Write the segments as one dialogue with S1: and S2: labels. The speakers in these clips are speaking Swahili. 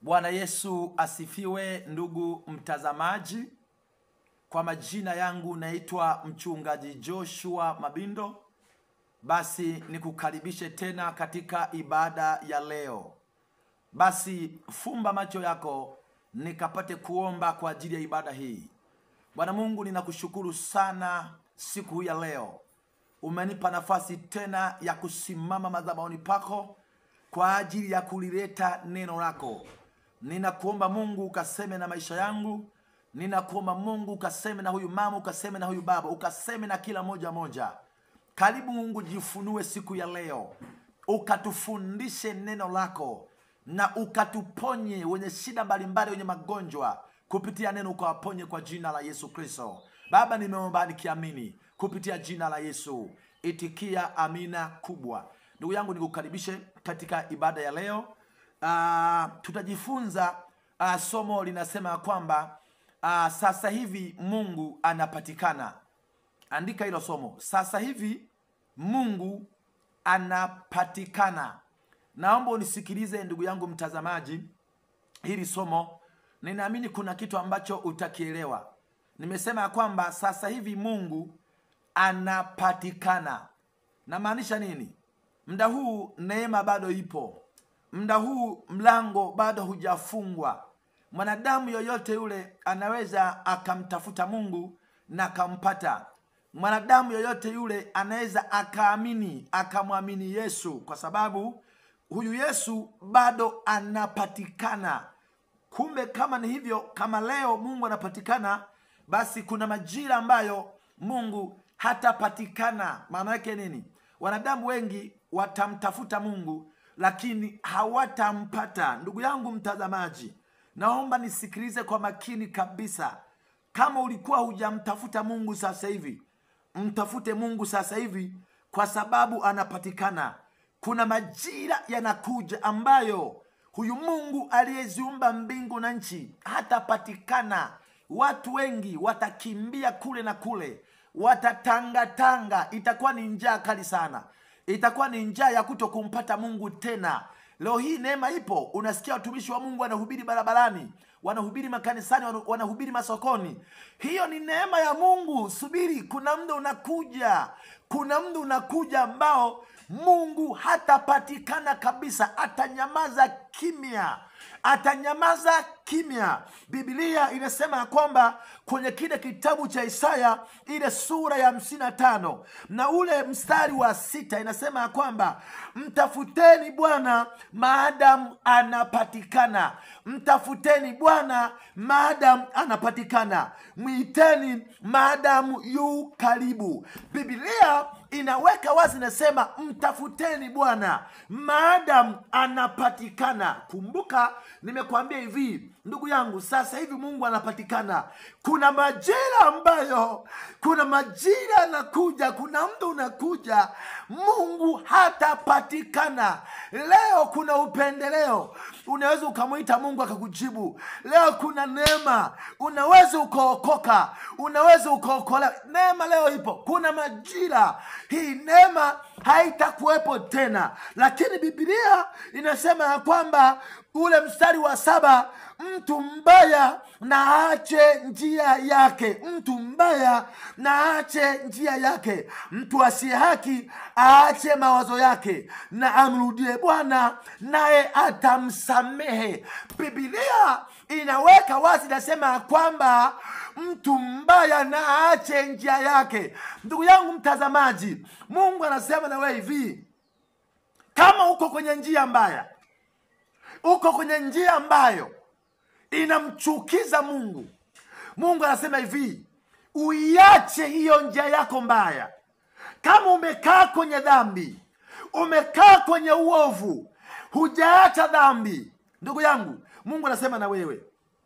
S1: Bwana Yesu asifiwe, ndugu mtazamaji. Kwa majina yangu naitwa Mchungaji Joshua Mabindo. Basi nikukaribishe tena katika ibada ya leo. Basi fumba macho yako nikapate kuomba kwa ajili ya ibada hii. Bwana Mungu, ninakushukuru sana siku ya leo. Umenipa nafasi tena ya kusimama madhabahuni pako kwa ajili ya kulileta neno lako. Ninakuomba Mungu ukaseme na maisha yangu. Ninakuomba Mungu ukaseme na huyu mama, ukaseme na huyu baba, ukaseme na kila moja moja. Karibu Mungu, jifunue siku ya leo. Ukatufundishe neno lako na ukatuponye wenye shida mbalimbali, wenye magonjwa, kupitia neno ukawaponye kwa jina la Yesu Kristo. Baba, nimeomba nikiamini kupitia jina la Yesu. Itikia amina kubwa. Ndugu yangu, nikukaribishe katika ibada ya leo. Tutajifunza somo linasema kwamba sasa hivi Mungu anapatikana. Andika hilo somo. Sasa hivi Mungu anapatikana. Naomba unisikilize ndugu yangu mtazamaji, hili somo ninaamini kuna kitu ambacho utakielewa. Nimesema kwamba sasa hivi Mungu anapatikana. Namaanisha nini? Muda huu neema bado ipo. Muda huu mlango bado hujafungwa. Mwanadamu yoyote yule anaweza akamtafuta Mungu na akampata. Mwanadamu yoyote yule anaweza akaamini, akamwamini Yesu, kwa sababu huyu Yesu bado anapatikana. Kumbe kama ni hivyo, kama leo Mungu anapatikana, basi kuna majira ambayo Mungu hatapatikana. Maana yake nini? Wanadamu wengi watamtafuta Mungu lakini hawatampata. Ndugu yangu mtazamaji, naomba nisikilize kwa makini kabisa. Kama ulikuwa hujamtafuta Mungu sasa hivi, mtafute Mungu sasa hivi, kwa sababu anapatikana. Kuna majira yanakuja ambayo huyu Mungu aliyeziumba mbingu na nchi hatapatikana. Watu wengi watakimbia kule na kule, watatangatanga. Itakuwa ni njaa kali sana. Itakuwa ni njaa ya kutokumpata Mungu tena. Leo hii neema ipo. Unasikia watumishi wa Mungu wanahubiri barabarani, wanahubiri makanisani, wanahubiri masokoni. Hiyo ni neema ya Mungu. Subiri, kuna muda unakuja. Kuna muda unakuja ambao Mungu hatapatikana kabisa. Atanyamaza kimya. Atanyamaza kimya. Biblia inasema kwamba kwenye kile kitabu cha Isaya ile sura ya 55 na ule mstari wa 6 inasema kwamba mtafuteni Bwana maadamu anapatikana. Mtafuteni Bwana maadamu anapatikana. Mwiteni maadamu yu karibu. Biblia inaweka wazi, inasema mtafuteni Bwana maadamu anapatikana. Kumbuka nimekuambia hivi ndugu yangu, sasa hivi Mungu anapatikana. Kuna majira ambayo, kuna majira yanakuja, kuna muda unakuja Mungu hatapatikana. Leo kuna upendeleo, unaweza ukamuita Mungu akakujibu. Leo kuna neema, unaweza ukaokoka, unaweza ukaokolewa. Neema leo ipo. Kuna majira hii neema haitakuwepo tena. Lakini Biblia inasema ya kwamba ule mstari wa 7, mtu mbaya na aache njia yake. Mtu mbaya na aache njia yake. Mtu asiye haki aache mawazo yake na amrudie Bwana naye atamsamehe. Biblia inaweka wazi, inasema kwamba mtu mbaya na aache njia yake. Ndugu yangu mtazamaji, Mungu anasema na wewe hivi, kama uko kwenye njia mbaya, uko kwenye njia ambayo inamchukiza Mungu, Mungu anasema hivi, uiache hiyo njia yako mbaya. Kama umekaa kwenye dhambi, umekaa kwenye uovu, hujaacha dhambi, ndugu yangu, Mungu anasema na wewe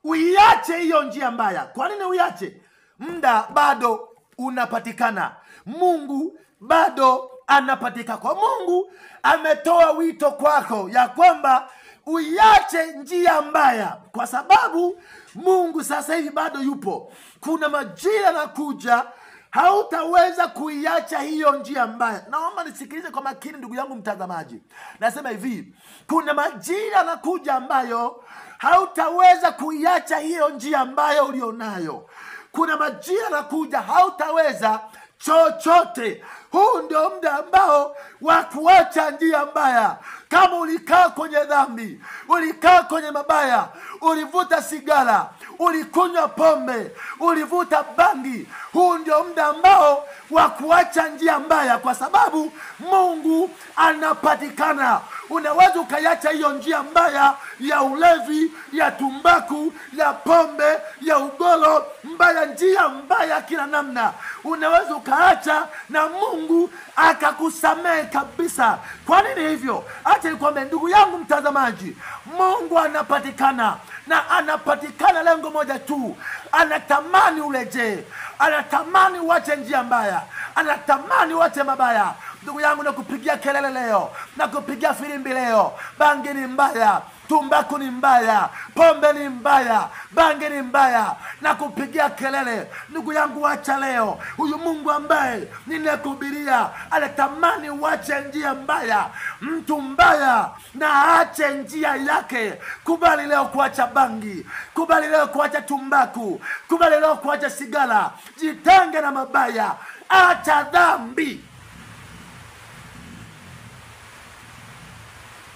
S1: uiache hiyo njia mbaya. Kwa nini uiache? Muda bado unapatikana. Mungu bado anapatikana. Kwa Mungu ametoa wito kwako ya kwamba uiache njia mbaya, kwa sababu Mungu sasa hivi bado yupo. Kuna majira yanakuja hautaweza kuiacha hiyo njia mbaya. Naomba nisikilize kwa makini ndugu yangu mtazamaji. Nasema hivi, kuna majira yanakuja ambayo Hautaweza kuiacha hiyo njia ambayo ulionayo. Kuna majira yanakuja hautaweza chochote. Huu ndio muda ambao wa kuacha njia mbaya. Kama ulikaa kwenye dhambi, ulikaa kwenye mabaya, ulivuta sigara, ulikunywa pombe, ulivuta bangi, huu ndio muda ambao wa kuacha njia mbaya, kwa sababu Mungu anapatikana. Unaweza ukaiacha hiyo njia mbaya ya ulevi, ya tumbaku, ya pombe, ya ugolo mbaya, njia mbaya kila namna. Unaweza ukaacha na Mungu akakusamehe kabisa. Kwa nini hivyo? Acha nikwambie ndugu yangu mtazamaji, Mungu anapatikana, na anapatikana lengo moja tu. Anatamani urejee, anatamani uache njia mbaya, anatamani uache mabaya. Ndugu yangu, nakupigia kelele leo, nakupigia filimbi leo. Bangi ni mbaya, tumbaku ni mbaya, pombe ni mbaya, bangi ni mbaya. Nakupigia kelele ndugu yangu, acha leo. Huyu Mungu ambaye ninekuhubiria anatamani uache njia mbaya. Mtu mbaya na aache njia yake. Kubali leo kuacha bangi, kubali leo kuacha tumbaku, kubali leo kuacha sigara. Jitenge na mabaya, acha dhambi.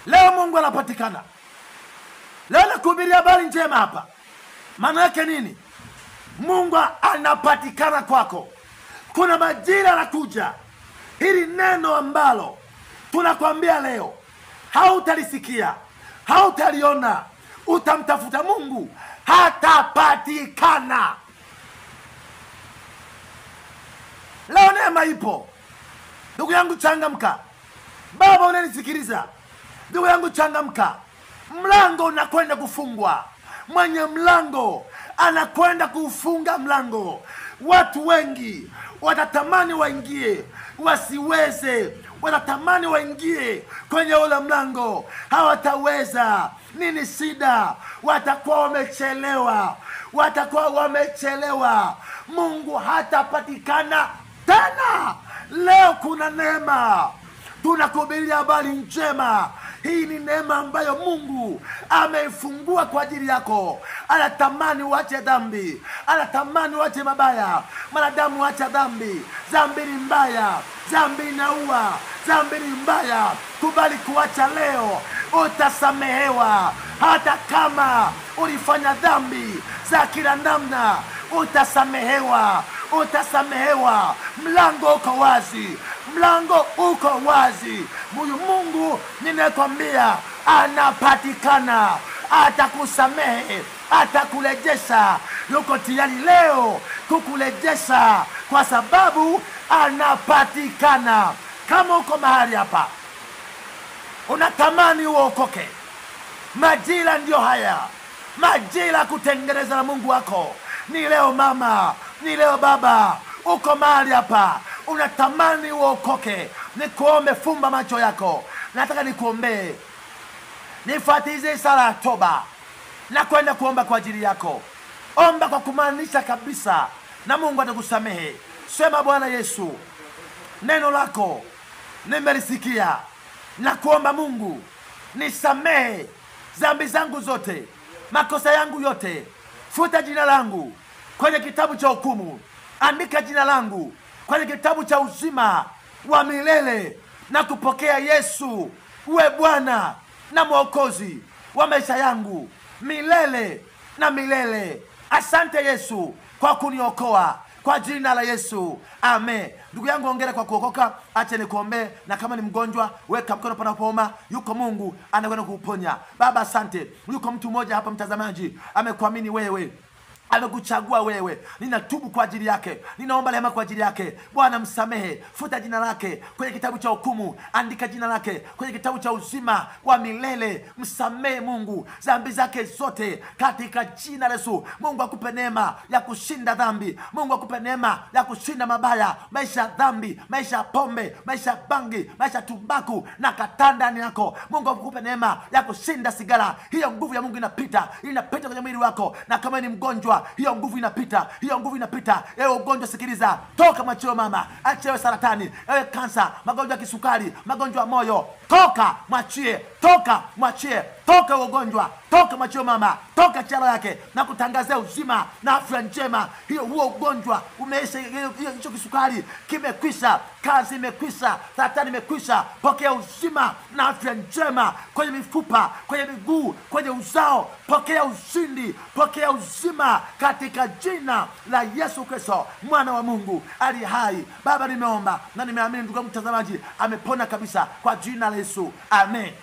S1: Leo Mungu anapatikana. Leo nakuhubiria habari njema hapa. Maana yake nini? Mungu anapatikana kwako. Kuna majira yanakuja, hili neno ambalo tunakwambia leo hautalisikia, hautaliona. Utamtafuta Mungu, hatapatikana. Leo neema ipo. Ndugu yangu changamka. Baba unanisikiliza, ndugu yangu changamka. Mlango unakwenda kufungwa. Mwenye mlango anakwenda kufunga mlango. Watu wengi watatamani waingie, wasiweze. Watatamani waingie kwenye ule mlango, hawataweza. Nini shida? Watakuwa wamechelewa, watakuwa wamechelewa. Mungu hatapatikana tena. Leo kuna neema, tunakuhubiria habari njema. Hii ni neema ambayo Mungu ameifungua kwa ajili yako. Anatamani uache dhambi, anatamani uache mabaya. Mwanadamu acha dhambi. Dhambi ni mbaya, dhambi inaua, dhambi ni mbaya. Kubali kuacha leo, utasamehewa. Hata kama ulifanya dhambi za kila namna, utasamehewa, utasamehewa. Mlango uko wazi, mlango uko wazi. Huyu Mungu ninakwambia anapatikana, atakusamehe, atakurejesha. Yuko tayari leo kukurejesha, kwa sababu anapatikana. Kama uko mahali hapa unatamani uokoke, majira ndio haya, majira kutengeneza na Mungu wako. Ni leo mama, ni leo baba, uko mahali hapa unatamani uokoke, nikuombe fumba macho yako. Nataka nikuombee, nifuatilie sala ya toba na kwenda kuomba kwa ajili yako. Omba kwa kumaanisha kabisa, na Mungu atakusamehe. Sema, Bwana Yesu, neno lako nimelisikia, na kuomba Mungu nisamehe dhambi zangu zote, makosa yangu yote. Futa jina langu kwenye kitabu cha hukumu, andika jina langu kwenye kitabu cha uzima wa milele, na kupokea Yesu uwe Bwana na Mwokozi wa maisha yangu milele na milele. Asante Yesu kwa kuniokoa, kwa jina la Yesu, amen. Ndugu yangu, hongera kwa kuokoka. Acha nikuombee, na kama ni mgonjwa weka mkono panapouma, yuko Mungu anakwenda kukuponya. Baba asante, yuko mtu mmoja hapa mtazamaji amekuamini wewe, amekuchagua wewe. Ninatubu kwa ajili yake, ninaomba rehema kwa ajili yake. Bwana msamehe, futa jina lake kwenye kitabu cha hukumu, andika jina lake kwenye kitabu cha uzima wa milele. Msamehe Mungu dhambi zake zote katika jina la Yesu. Mungu akupe neema ya kushinda dhambi, Mungu akupe neema ya kushinda mabaya, maisha ya dhambi, maisha ya pombe, maisha ya bangi, maisha ya tumbaku na kataa ndani yako. Mungu akupe neema ya kushinda sigara. Hiyo nguvu ya Mungu inapita, inapita kwenye mwili wako, na kama ni mgonjwa hiyo nguvu inapita, hiyo nguvu inapita. Ewe ugonjwa sikiliza, toka mwachio mama, achewe saratani, ewe kansa, magonjwa ya kisukari, magonjwa ya moyo, toka mwachie, toka mwachie, Toka ugonjwa, toka machio mama, toka chalo yake, na kutangazia uzima na afya njema. Hiyo huo ugonjwa umeisha, hicho kisukari kimekwisha, kazi imekwisha, saratani imekwisha. Pokea uzima na afya njema kwenye mifupa, kwenye miguu, kwenye uzao. Pokea ushindi, pokea uzima katika jina la Yesu Kristo, mwana wa Mungu ali hai. Baba, nimeomba na nimeamini, ndugu yangu mtazamaji amepona kabisa kwa jina la Yesu, amen.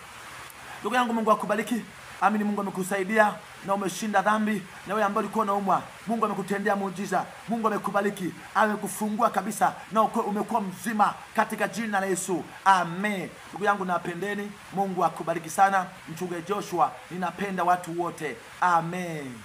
S1: Ndugu yangu, Mungu akubariki. Amini Mungu amekusaidia na umeshinda dhambi. Na wewe ambaye ulikuwa unaumwa, Mungu amekutendea muujiza, Mungu amekubariki, amekufungua kabisa na umekuwa mzima katika jina la Yesu, amen. Ndugu yangu, napendeni, Mungu akubariki sana. Mchungaji Joshua, ninapenda watu wote, amen.